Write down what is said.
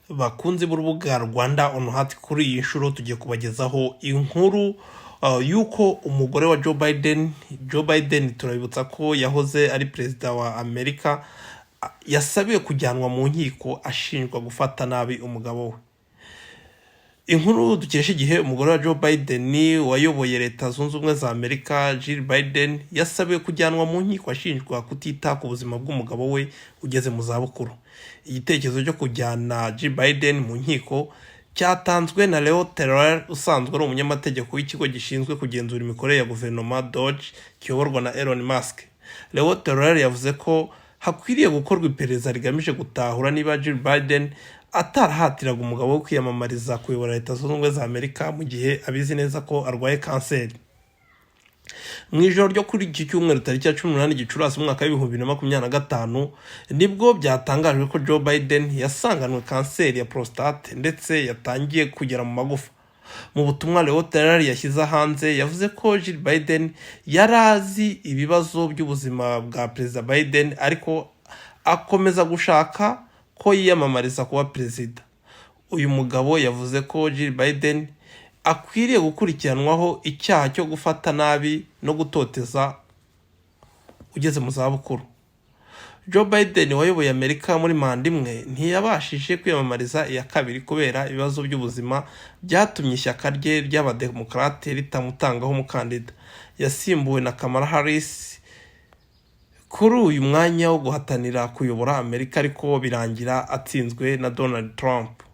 Bakunzi b'urubuga Rwanda on Heart, kuri iyi nshuro tugiye kubagezaho inkuru y'uko umugore wa Joe Biden, Joe Biden turabibutsa ko yahoze ari perezida wa Amerika, yasabiwe kujyanwa mu nkiko ashinjwa gufata nabi umugabo we. Inkuru dukesha Igihe, umugore wa Joe Biden wayoboye Leta Zunze Ubumwe za Amerika, Jill Biden, yasabiwe kujyanwa mu nkiko ashinjwa kutita ku buzima bw'umugabo we ugeze mu zabukuru. Igitekerezo cyo kujyana Jill Biden mu nkiko cyatanzwe na Leo Terrell, usanzwe ari umunyamategeko w'ikigo gishinzwe kugenzura imikorere ya guverinoma, DOGE, kiyoborwa na Elon Musk. Leo Terrell yavuze ko hakwiriye gukorwa iperereza rigamije gutahura niba Jill Biden atarahatiraga umugabo we kwiyamamariza kuyobora Leta Zunze Ubumwe za Amerika mu gihe abizi neza ko arwaye kanseri. Mu ijoro ryo kuri iki cyumweru, tariki ya 18 Gicurasi umwaka wa 2025, nibwo byatangajwe ko Joe Biden yasanganwe kanseri ya prostate ndetse yatangiye kugera mu magufa. Mu butumwa Leo Terrell yashyize hanze, yavuze ko Jill Biden yari azi ibibazo by'ubuzima bwa Perezida Biden, ariko akomeza gushaka ko yiyamamariza kuba perezida. Uyu mugabo yavuze ko Jill Biden akwiriye gukurikiranwaho icyaha cyo gufata nabi no gutoteza ugeze mu zabukuru. Joe Biden wayoboye Amerika muri manda imwe ntiyabashije kwiyamamariza iya kabiri kubera ibibazo by'ubuzima byatumye ishyaka rye ry'Abademokarate ritamutangaho umukandida. Yasimbuwe na Kamala Harris kuri uyu mwanya wo guhatanira kuyobora Amerika, ariko birangira atsinzwe na Donald Trump.